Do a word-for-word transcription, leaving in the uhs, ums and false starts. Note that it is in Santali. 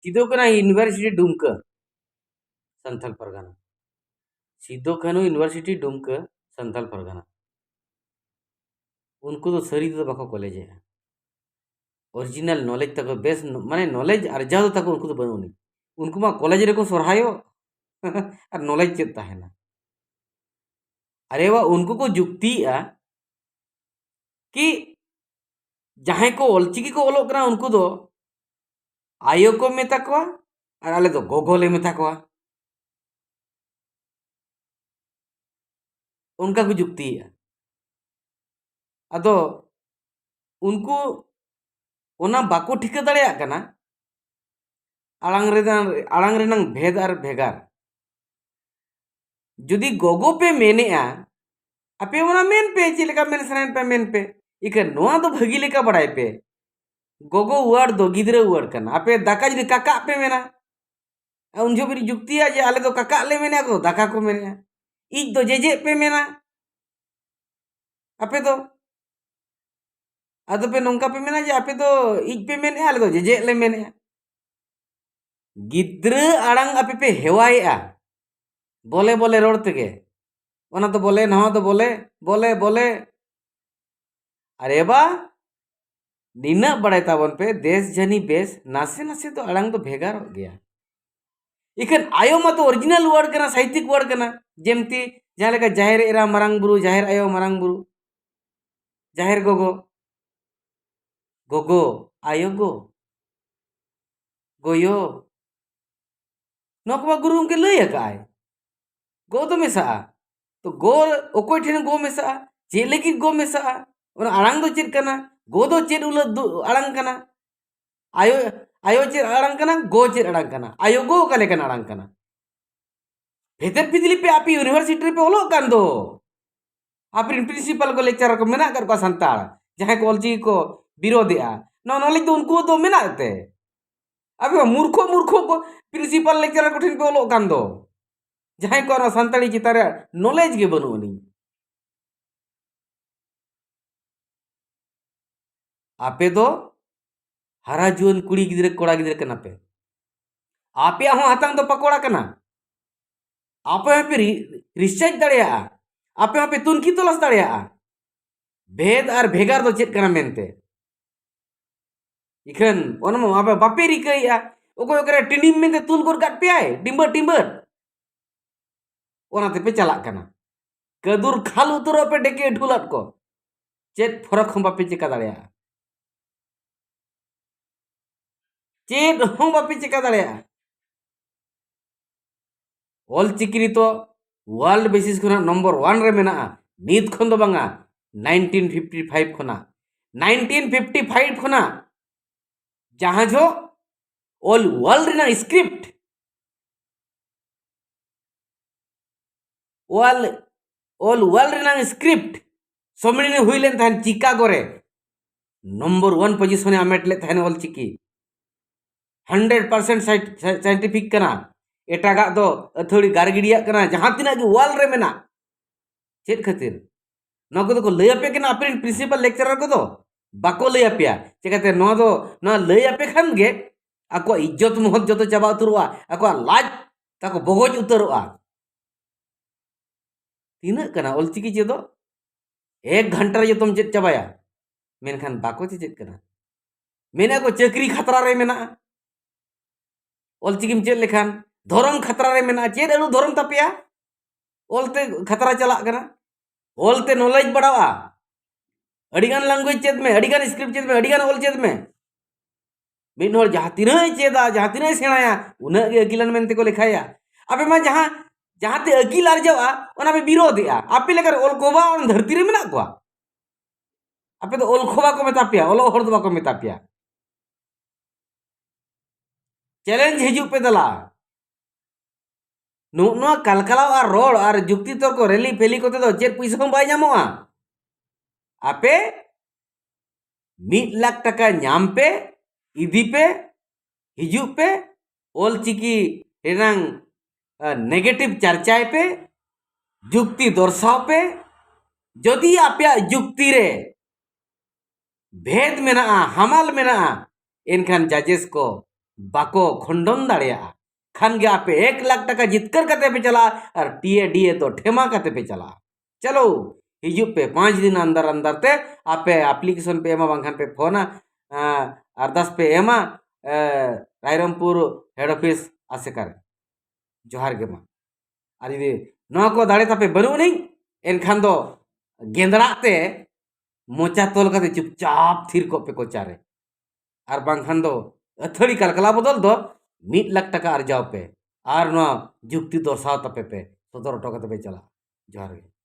ᱥᱤᱫᱩ ᱠᱟᱹᱱᱦᱩ ᱤᱭᱩᱱᱤᱵᱷᱟᱨᱥᱤᱴᱤ ᱰᱩᱢᱠᱟᱹ, ᱥᱟᱱᱛᱟᱲ ᱯᱟᱨᱜᱟᱱᱟ᱾ ᱥᱤᱫᱩ ᱠᱟᱹᱱᱦᱩ ᱤᱭᱩᱱᱤᱵᱷᱟᱨᱥᱤᱴᱤ ᱰᱩᱢᱠᱟᱹ, ᱥᱟᱱᱛᱟᱲ ᱯᱟᱨᱜᱟᱱᱟ᱾ ᱩᱱᱠᱩ ᱫᱚ ᱥᱟᱹᱨᱤ ᱛᱮᱫᱚ ᱵᱟᱠᱚ ᱠᱚᱞᱮᱡᱮᱜᱼᱟ᱾ ᱚᱨᱤᱡᱤᱱᱟᱞ ᱱᱚᱞᱮᱡᱽ ᱛᱟᱠᱚ ᱵᱮᱥ, ᱢᱟᱱᱮ ᱱᱚᱞᱮᱡᱽ ᱟᱨᱡᱟᱣ ᱫᱚ ᱛᱟᱠᱚ ᱩᱱᱠᱩ ᱫᱚ ᱵᱟᱹᱱᱩᱜ ᱟᱹᱱᱤᱡ᱾ ᱩᱱᱠᱩ ᱢᱟ ᱠᱚᱞᱮᱡᱽ ᱨᱮᱠᱚ ᱥᱚᱨᱦᱟᱭᱚᱜ᱾ ᱟᱨ ᱱᱚᱞᱮᱡᱽ ᱪᱮᱫ ᱛᱟᱦᱮᱱᱟ? ᱟᱨᱮ ᱵᱟ, ᱩᱱᱠᱩ ᱠᱚ ᱡᱩᱠᱛᱤᱭᱮᱜᱼᱟ ᱠᱤ ᱡᱟᱦᱟᱸᱭ ᱠᱚ ᱚᱞᱪᱤᱠᱤ ᱠᱚ ᱚᱞᱚᱜ ᱠᱟᱱᱟ ᱩᱱᱠᱩ ᱫᱚ ᱟᱭᱳ ᱠᱚ ᱢᱮᱛᱟ ᱠᱚᱣᱟ ᱟᱨ ᱟᱞᱮ ᱫᱚ ᱜᱚᱜᱚ ᱞᱮ ᱢᱮᱛᱟ ᱠᱚᱣᱟ, ᱚᱱᱠᱟ ᱠᱚ ᱡᱩᱠᱛᱤᱭᱮᱜᱼᱟ᱾ ᱟᱫᱚ ᱩᱱᱠᱩ ᱚᱱᱟ ᱵᱟᱠᱚ ᱴᱷᱤᱠᱟᱹ ᱫᱟᱲᱮᱭᱟᱜ ᱠᱟᱱᱟ, ᱟᱲᱟᱝ ᱨᱮᱱᱟᱜ, ᱟᱲᱟᱝ ᱨᱮᱱᱟᱜ ᱵᱷᱮᱫ ᱟᱨ ᱵᱷᱮᱜᱟᱨ᱾ ᱡᱩᱫᱤ ᱜᱚᱜᱚ ᱯᱮ ᱢᱮᱱᱮᱜᱼᱟ, ᱟᱯᱮ ᱚᱱᱟ ᱢᱮᱱ ᱯᱮ, ᱪᱮᱫ ᱞᱮᱠᱟ ᱢᱮᱱ ᱥᱟᱱᱟᱭᱮᱫ ᱯᱮ ᱢᱮᱱ ᱯᱮ᱾ ᱤᱠᱷᱟᱹᱱ ᱱᱚᱣᱟ ᱫᱚ ᱵᱷᱟᱹᱜᱤ ᱞᱮᱠᱟ ᱵᱟᱲᱟᱭ ᱯᱮ, ᱜᱚᱜᱚ ᱣᱟᱨᱰ ᱫᱚ ᱜᱤᱫᱽᱨᱟᱹ ᱣᱟᱨᱰ ᱠᱟᱱᱟ᱾ ᱟᱯᱮ ᱫᱟᱠᱟ ᱡᱩᱫᱤ ᱠᱟᱠᱟᱜ ᱯᱮ ᱢᱮᱱᱟ, ᱩᱱ ᱡᱚᱦᱚᱜ ᱵᱤᱱ ᱡᱩᱠᱛᱤᱭᱟ ᱡᱮ ᱟᱞᱮ ᱫᱚ ᱠᱟᱠᱟᱜ ᱞᱮ ᱢᱮᱱᱮᱜᱼᱟ, ᱟᱠᱚ ᱫᱚ ᱫᱟᱠᱟ ᱠᱚ ᱢᱮᱱᱮᱜᱼᱟ᱾ ᱤᱡ ᱫᱚ ᱡᱮᱡᱮᱜ ᱯᱮ ᱢᱮᱱᱟ ᱟᱯᱮ ᱫᱚ᱾ ᱟᱫᱚ ᱯᱮ ᱱᱚᱝᱠᱟ ᱯᱮ ᱢᱮᱱᱟ ᱡᱮ ᱟᱯᱮ ᱫᱚ ᱤᱡ ᱯᱮ ᱢᱮᱱᱮᱜᱼᱟ, ᱟᱞᱮ ᱫᱚ ᱡᱮᱡᱮᱜ ᱞᱮ ᱢᱮᱱᱮᱜᱼᱟ᱾ ᱜᱤᱫᱽᱨᱟᱹ ᱟᱲᱟᱝ ᱟᱯᱮ ᱯᱮ ᱦᱮᱣᱟᱭᱮᱜᱼᱟ, ᱵᱚᱞᱮ ᱵᱚᱞᱮ ᱨᱚᱲ ᱛᱮᱜᱮ᱾ ᱚᱱᱟ ᱫᱚ ᱵᱚᱞᱮ, ᱱᱚᱣᱟ ᱫᱚ ᱵᱚᱞᱮ, ᱵᱚᱞᱮ, ᱵᱚᱞᱮ᱾ ᱟᱨᱮ ᱵᱟ, ᱱᱤᱱᱟᱹᱜ ᱵᱟᱲᱟᱭ ᱛᱟᱵᱚᱱ ᱯᱮ, ᱫᱮᱥ ᱡᱟᱹᱱᱤ ᱵᱮᱥ, ᱱᱟᱥᱮ ᱱᱟᱥᱮ ᱫᱚ ᱟᱲᱟᱝ ᱫᱚ ᱵᱷᱮᱜᱟᱨᱚᱜ ᱜᱮᱭᱟ᱾ ᱤᱠᱷᱟᱹᱱ ᱟᱭᱳ ᱢᱟᱛᱚ ᱚᱨᱤᱡᱤᱱᱟᱞ ᱣᱟᱨᱰ ᱠᱟᱱᱟ, ᱥᱟᱦᱤᱛᱤᱠ ᱣᱟᱨᱰ ᱠᱟᱱᱟ᱾ ᱡᱮᱢᱛᱤ ᱡᱟᱦᱟᱸ ᱞᱮᱠᱟ ᱡᱟᱦᱮᱨ ᱮᱨᱟ, ᱢᱟᱨᱟᱝ ᱵᱩᱨᱩ, ᱡᱟᱦᱮᱨ ᱟᱭᱳ, ᱢᱟᱨᱟᱝ ᱵᱩᱨᱩ, ᱡᱟᱦᱮᱨ ᱜᱚᱜᱚ, ᱜᱚᱜᱚ, ᱟᱭᱳ ᱜᱚ, ᱜᱚᱭᱚ, ᱱᱚᱣᱟ ᱠᱚᱢᱟ ᱜᱩᱨᱩ ᱜᱚᱢᱠᱮ ᱞᱟᱹᱭ ᱟᱠᱟᱫᱼᱟᱭ᱾ ᱜᱚ ᱫᱚ ᱢᱮᱥᱟᱜᱼᱟ᱾ ᱛᱚ ᱜᱚ, ᱚᱠᱚᱭ ᱴᱷᱮᱱ ᱜᱚ ᱢᱮᱥᱟᱜᱼᱟ? ᱪᱮᱫ ᱞᱟᱹᱜᱤᱫ ᱜᱚ ᱢᱮᱥᱟᱜᱼᱟ? ᱚᱱᱟ ᱟᱲᱟᱝ ᱫᱚ ᱪᱮᱫ ᱠᱟᱱᱟ? ᱜᱚ ᱫᱚ ᱪᱮᱫ ᱩᱞᱟᱹ ᱫᱩ-, ᱟᱲᱟᱝ ᱠᱟᱱᱟ? ᱟᱭᱳ, ᱟᱭᱳ ᱪᱮᱫ ᱟᱲᱟᱝ ᱠᱟᱱᱟ? ᱜᱚ ᱪᱮᱫ ᱟᱲᱟᱝ ᱠᱟᱱᱟ? ᱟᱭᱳ ᱜᱚ ᱚᱠᱟ ᱞᱮᱠᱟᱱ ᱟᱲᱟᱝ ᱠᱟᱱᱟ? ᱵᱷᱮᱛᱮᱨ ᱯᱤᱫᱞᱤ ᱯᱮ ᱟᱯᱮ ᱤᱭᱩᱱᱤᱵᱷᱟᱨᱥᱤᱴᱤ ᱨᱮᱯᱮ ᱚᱞᱚᱜ ᱠᱟᱱ ᱫᱚ᱾ ᱟᱯᱮᱨᱮᱱ ᱯᱨᱤᱱᱥᱤᱯᱟᱞ ᱠᱚ ᱞᱮᱠᱪᱟᱨᱟᱨ ᱠᱚ ᱢᱮᱱᱟᱜ ᱟᱠᱟᱫ ᱠᱚᱣᱟ ᱥᱟᱱᱛᱟᱲ, ᱡᱟᱦᱟᱸᱭ ᱠᱚ ᱚᱞᱪᱤᱠᱤ ᱠᱚ ᱵᱤᱨᱳᱫᱮᱜᱼᱟ᱾ ᱱᱚᱣᱟ ᱱᱚᱞᱮᱡᱽ ᱫᱚ ᱩᱱᱠᱩ ᱫᱚ ᱢᱮᱱᱟᱜ ᱛᱮ᱾ ᱟᱯᱮ ᱢᱟ ᱢᱩᱨᱠᱷᱚ ᱢᱩᱨᱠᱷᱚ ᱠᱚ ᱯᱨᱤᱱᱥᱤᱯᱟᱞ ᱞᱮᱠᱪᱟᱨᱟᱨ ᱠᱚᱴᱷᱮᱱ ᱯᱮ ᱚᱞᱚᱜ ᱠᱟᱱ ᱫᱚ, ᱡᱟᱦᱟᱸᱭ ᱠᱚ ᱚᱱᱟ ᱥᱟᱱᱛᱟᱲᱤ ᱪᱮᱛᱟᱱ ᱨᱮ ᱱᱚᱞᱮᱡᱽ ᱜᱮ ᱵᱟᱹᱱᱩᱜ ᱟᱹᱱᱤᱡ᱾ ᱟᱯᱮ ᱫᱚ ᱦᱟᱨᱟ ᱡᱩᱣᱟᱹᱱ ᱠᱩᱲᱤ ᱜᱤᱫᱽᱨᱟᱹ ᱠᱚᱲᱟ ᱜᱤᱫᱽᱨᱟᱹ ᱠᱟᱱᱟ ᱯᱮ᱾ ᱟᱯᱮᱭᱟᱜ ᱦᱚᱸ ᱦᱟᱛᱟᱝ ᱫᱚ ᱯᱟᱠᱚᱲᱟ ᱠᱟᱱᱟ᱾ ᱟᱯᱮ ᱦᱚᱸᱯᱮ ᱨᱤ-, research ᱫᱟᱲᱮᱭᱟᱜᱼᱟ, ᱟᱯᱮ ᱦᱚᱸᱯᱮ ᱛᱩᱱᱠᱷᱤ ᱛᱚᱞᱟᱥ ᱫᱟᱲᱮᱭᱟᱜᱼᱟ ᱵᱷᱮᱫ ᱟᱨ ᱵᱷᱮᱜᱟᱨ ᱫᱚ ᱪᱮᱫ ᱠᱟᱱᱟ ᱢᱮᱱᱛᱮ᱾ ᱤᱠᱷᱟᱹᱱ ᱚᱱᱟ ᱢᱟ ᱟᱯᱮ ᱵᱟᱯᱮ ᱨᱤᱠᱟᱹᱭᱮᱫᱼᱟ᱾ ᱚᱠᱚᱭ ᱚᱠᱟᱨᱮ ᱴᱤᱰᱤᱢ ᱢᱮᱱᱛᱮ ᱛᱩᱞ ᱜᱚᱫ ᱠᱟᱜ ᱯᱮᱭᱟᱭ ᱰᱤᱢᱵᱟᱹᱴ ᱰᱤᱢᱵᱟᱹᱴ, ᱚᱱᱟ ᱛᱮᱯᱮ ᱪᱟᱞᱟᱜ ᱠᱟᱱᱟ᱾ ᱠᱟᱹᱫᱩᱨ ᱠᱷᱟᱞ ᱩᱛᱟᱹᱨᱚᱜ ᱯᱮ ᱰᱮᱠᱮ ᱰᱷᱩᱞᱟᱴ ᱠᱚ᱾ ᱪᱮᱫ ᱯᱷᱚᱨᱚᱠ ᱦᱚᱸ ᱵᱟᱯᱮ ᱪᱮᱠᱟ ᱫᱟᱲᱮᱭᱟᱜᱼᱟ᱾ ᱪᱮᱫ ᱦᱚᱸ ᱵᱟᱯᱮ ᱪᱮᱠᱟ ᱫᱟᱲᱮᱭᱟᱜᱼᱟ᱾ ᱚᱞᱪᱤᱠᱤ ᱱᱤᱛᱚᱜ world basis ᱠᱷᱚᱱᱟᱜ number one ᱨᱮ ᱢᱮᱱᱟᱜᱼᱟ᱾ ᱱᱤᱛ ᱠᱷᱚᱱ ᱫᱚ ᱵᱟᱝᱟ, nineteen fifty five ᱠᱷᱚᱱᱟᱜ, nineteen fifty five ᱠᱷᱚᱱᱟᱜ ᱡᱟᱦᱟᱸ ᱡᱚᱦᱚᱜ ᱚᱞ world ᱨᱮᱱᱟᱜ script, ᱚᱞ, ᱚᱞ world ᱨᱮᱱᱟᱜ script ᱥᱚᱢᱢᱮᱞᱚᱱ ᱦᱩᱭ ᱞᱮᱱ ᱛᱟᱦᱮᱸᱫ ᱪᱤᱠᱟᱜᱳ ᱨᱮ, number one position ᱮ ᱟᱢᱮᱴ ᱞᱮᱫ ᱛᱟᱦᱮᱸᱫ ᱚᱞᱪᱤᱠᱤ᱾ hundred percent scientific ᱠᱟᱱᱟ᱾ ᱮᱴᱟᱜᱟᱜ ᱫᱚ ᱟᱹᱛᱷᱟᱹᱲᱤ ᱜᱟᱨ ᱜᱤᱰᱤᱭᱟᱜ ᱠᱟᱱᱟ, ᱡᱟᱦᱟᱸ ᱛᱤᱱᱟᱹᱜ ᱜᱮ world ᱨᱮ ᱢᱮᱱᱟᱜ᱾ ᱪᱮᱫ ᱠᱷᱟᱹᱛᱤᱨ? ᱱᱚᱣᱟ ᱠᱚᱫᱚ ᱠᱚ ᱞᱟᱹᱭ ᱟᱯᱮ ᱠᱟᱱᱟ ᱟᱯᱮᱨᱮᱱ principal lecturer ᱠᱚᱫᱚ? ᱵᱟᱠᱚ ᱞᱟᱹᱭ ᱟᱯᱮᱭᱟ᱾ ᱪᱮᱠᱟᱛᱮ? ᱱᱚᱣᱟ ᱫᱚ, ᱱᱚᱣᱟ ᱞᱟᱹᱭ ᱟᱯᱮ ᱠᱷᱟᱱ ᱜᱮ ᱟᱠᱚᱣᱟᱜ ᱤᱡᱽᱡᱚᱛ ᱢᱚᱦᱚᱛ ᱡᱚᱛᱚ ᱪᱟᱵᱟ ᱩᱛᱟᱹᱨᱚᱜᱼᱟ, ᱟᱠᱚᱣᱟᱜ ᱞᱟᱡ ᱛᱟᱠᱚ ᱵᱚᱜᱚᱡ ᱩᱛᱟᱹᱨᱚᱜᱼᱟ᱾ ᱛᱤᱱᱟᱹᱜ ᱠᱟᱱᱟ ᱚᱞᱪᱤᱠᱤ ᱪᱮᱫᱚᱜ? ᱮᱠ ᱜᱷᱚᱱᱴᱟ ᱨᱮ ᱡᱚᱛᱚᱢ ᱪᱮᱫ ᱪᱟᱵᱟᱭᱟ, ᱢᱮᱱᱠᱷᱟᱱ ᱵᱟᱠᱚ ᱪᱮᱪᱮᱫ ᱠᱟᱱᱟ᱾ ᱢᱮᱱᱟ ᱠᱚ ᱪᱟᱹᱠᱨᱤ ᱠᱷᱟᱛᱨᱟ ᱨᱮ ᱢᱮᱱᱟᱜᱼᱟ᱾ ᱚᱞᱪᱤᱠᱤᱢ ᱪᱮᱫ ᱞᱮᱠᱷᱟᱱ ᱫᱷᱚᱨᱚᱢ ᱠᱷᱟᱛᱨᱟ ᱨᱮ ᱢᱮᱱᱟᱜᱼᱟ᱾ ᱪᱮᱫ ᱟᱹᱞᱩ ᱫᱷᱚᱨᱚᱢ ᱛᱟᱯᱮᱭᱟ? ᱚᱞᱛᱮ ᱠᱷᱟᱛᱨᱟ ᱪᱟᱞᱟᱜ ᱠᱟᱱᱟ᱾ ᱚᱞᱛᱮ knowledge ᱵᱟᱲᱟᱣᱟ᱾ ᱟᱹᱰᱤᱜᱟᱱ language ᱪᱮᱫ ᱢᱮ, ᱟᱹᱰᱤᱜᱟᱱ script ᱪᱮᱫ ᱢᱮ, ᱟᱹᱰᱤᱜᱟᱱ ᱚᱞ ᱪᱮᱫ ᱢᱮ᱾ ᱢᱤᱫ ᱦᱚᱲ ᱡᱟᱦᱟᱸ ᱛᱤᱱᱟᱹᱜ ᱮ ᱪᱮᱫᱟ, ᱡᱟᱦᱟᱸ ᱛᱤᱱᱟᱹᱜ ᱮ ᱥᱮᱬᱟᱭᱟ, ᱩᱱᱟᱹᱜ ᱜᱮ ᱟᱹᱠᱤᱞᱟᱱ ᱢᱮᱱᱛᱮ ᱠᱚ ᱞᱮᱠᱷᱟᱭᱟ᱾ ᱟᱯᱮ ᱢᱟ ᱡᱟᱦᱟᱸ, ᱡᱟᱦᱟᱸ ᱛᱮ ᱟᱹᱠᱤᱞ ᱟᱨᱡᱟᱣᱟ, ᱚᱱᱟ ᱯᱮ ᱵᱤᱨᱳᱫᱷᱮᱜᱼᱟ᱾ ᱟᱯᱮ ᱞᱮᱠᱟᱱ ᱚᱞ ᱠᱚᱵᱟ ᱚᱱᱟ ᱫᱷᱟᱹᱨᱛᱤ ᱨᱮ ᱢᱮᱱᱟᱜ ᱠᱚᱣᱟ? ᱟᱯᱮ ᱫᱚ ᱚᱞ ᱠᱚᱵᱟ ᱠᱚ ᱢᱮᱛᱟ ᱯᱮᱭᱟ, ᱚᱞᱚᱜ ᱦᱚᱲ ᱫᱚ ᱵᱟᱠᱚ ᱢᱮᱛᱟ ᱯᱮᱭᱟ᱾ challenge ᱦᱤᱡᱩᱜ ᱯᱮ ᱫᱮᱞᱟ᱾ ᱱᱚᱜᱼᱚ ᱱᱚᱣᱟ ᱠᱟᱞᱠᱟᱞᱟᱣ ᱟᱨ ᱨᱚᱲ ᱟᱨ ᱡᱩᱠᱛᱤ ᱛᱚᱨᱠᱚ, rally ᱯᱷᱮᱞᱤ ᱠᱚᱛᱮ ᱫᱚ ᱪᱮᱫ ᱯᱩᱭᱥᱟᱹ ᱦᱚᱸ ᱵᱟᱭ ᱧᱟᱢᱚᱜᱼᱟ᱾ ᱟᱯᱮ ᱢᱤᱫ ᱞᱟᱠᱷ ᱴᱟᱠᱟ ᱧᱟᱢ ᱯᱮ, ᱤᱫᱤ ᱯᱮ, ᱦᱤᱡᱩᱜ ᱯᱮ, ᱚᱞᱪᱤᱠᱤ ᱨᱮᱱᱟᱝ, ᱟ, negative ᱪᱟᱨᱪᱟᱭ ᱯᱮ, ᱡᱩᱠᱛᱤ ᱫᱚᱨᱥᱟᱣ ᱯᱮ᱾ ᱡᱩᱫᱤ ᱟᱯᱮᱭᱟᱜ ᱡᱩᱠᱛᱤ ᱨᱮ ᱵᱷᱮᱫ ᱢᱮᱱᱟᱜᱼᱟ, ᱦᱟᱢᱟᱞ ᱢᱮᱱᱟᱜᱼᱟ, ᱮᱱᱠᱷᱟᱱ judges ᱠᱚ ᱵᱟᱠᱚ ᱠᱷᱚᱸᱰᱚᱱ ᱫᱟᱲᱮᱭᱟᱜᱼᱟ, ᱠᱷᱟᱱ ᱜᱮ ᱟᱯᱮ ᱮᱠ ᱞᱟᱠᱷ ᱴᱟᱠᱟ ᱡᱤᱛᱠᱟᱹᱨ ᱠᱟᱛᱮ ᱯᱮ ᱪᱟᱞᱟᱜᱼᱟ ᱟᱨ ᱴᱤ ᱮ ᱰᱤ ᱮ ᱫᱚ ᱴᱷᱮᱢᱟ ᱠᱟᱛᱮ ᱯᱮ ᱪᱟᱞᱟᱜᱼᱟ᱾ ᱪᱚᱞᱚ, ᱦᱤᱡᱩᱜ ᱯᱮ, ᱯᱟᱸᱪ ᱫᱤᱱ ᱟᱱᱫᱟᱨ ᱟᱱᱫᱟᱨ ᱛᱮ ᱟᱯᱮ ᱟᱯᱞᱤᱠᱮᱥᱚᱱ ᱯᱮ ᱮᱢᱟ, ᱵᱟᱝᱠᱷᱟᱱ ᱯᱮ ᱯᱷᱳᱱᱟ, ᱟᱨᱫᱟᱥ ᱯᱮ ᱮᱢᱟ ᱨᱟᱭᱨᱚᱝᱯᱩᱨ ᱦᱮᱰ ᱚᱯᱷᱤᱥ ᱟᱥᱮᱠᱟ ᱨᱮ᱾ ᱡᱚᱦᱟᱨ ᱜᱮ ᱢᱟ᱾ ᱟᱨ ᱡᱩᱫᱤ ᱱᱚᱣᱟ ᱠᱚ ᱫᱟᱲᱮ ᱛᱟᱯᱮ ᱵᱟᱹᱱᱩᱜ ᱟᱹᱱᱤᱡ, ᱮᱱᱠᱷᱟᱱ ᱫᱚ ᱜᱮᱸᱫᱽᱨᱟᱜ ᱛᱮ ᱢᱚᱪᱟ ᱛᱚᱞ ᱠᱟᱛᱮ ᱪᱩᱯᱪᱟᱯ ᱛᱷᱤᱨ ᱠᱚᱜ ᱯᱮ ᱠᱚᱪᱟᱨᱮ᱾ ᱟᱨ ᱵᱟᱝᱠᱷᱟᱱ ᱫᱚ ᱟᱹᱛᱷᱟᱹᱲᱤ ᱠᱟᱞᱠᱟᱞᱟ ᱵᱚᱫᱚᱞ ᱫᱚ ᱢᱤᱫ ᱞᱟᱠᱷ ᱴᱟᱠᱟ ᱟᱨᱡᱟᱣ ᱯᱮ᱾ ᱟᱨ ᱱᱚᱣᱟ ᱡᱩᱠᱛᱤ ᱫᱚᱨᱥᱟᱣ ᱛᱟᱯᱮ ᱯᱮ, ᱥᱚᱫᱚᱨ ᱦᱚᱴᱚ ᱠᱟᱛᱮ ᱯᱮ ᱪᱟᱞᱟᱜᱼᱟ᱾ ᱡᱚᱦᱟᱨ ᱜᱮ᱾